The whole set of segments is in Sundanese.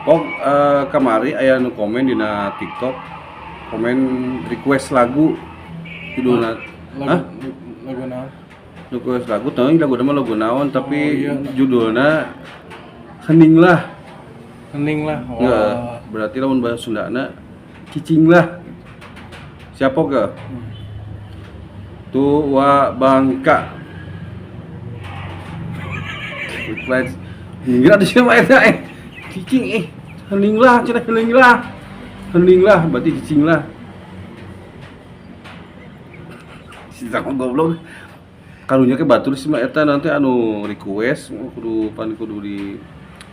Pok kamari aya nu komen dina TikTok, komen request lagu judulna. Lagu. Hah? Lagu naon? Request lagu teuing lagu mah lagu naon tapi Oh, iya. judulna Hening Lah. Hening Lah. Wah. Nggak, berarti lamun bahasa Sundana cicing lah. Siapa ke? Tua Bangka. Request. Enggak ada siapa eta eh. Cicing eh. Hening lah, cenah hening lah. Hening lah berarti cicing lah. Si goblok. Karunya ke batur sih mah eta nanti anu request kudu pan kudu di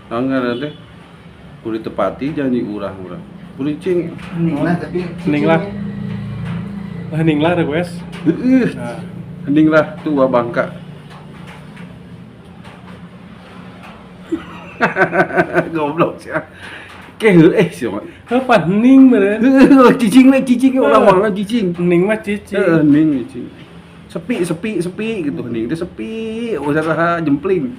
naon ngaranna teh? Kudu ditepati janji urang-urang. Kudu cicing. Hening lah tapi Hening lah. Hening Lah request. Heeh. Nah. Hening Lah Tua Bangka. Goblok sih. Ke eh sih mah. Apa hening meureun? Heuh, cicing we cicing urang mah cicing. Hening mah cicing. Heeh, hening cicing. Sepi sepi sepi gitu, hening teh sepi, usaha saha jempling.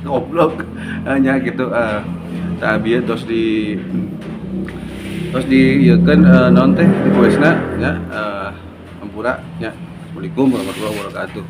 Goblok. Hanya gitu tah bieu tos di ieukeun naon teh requestna nya, hampura nya. Assalamualaikum warahmatullahi wabarakatuh.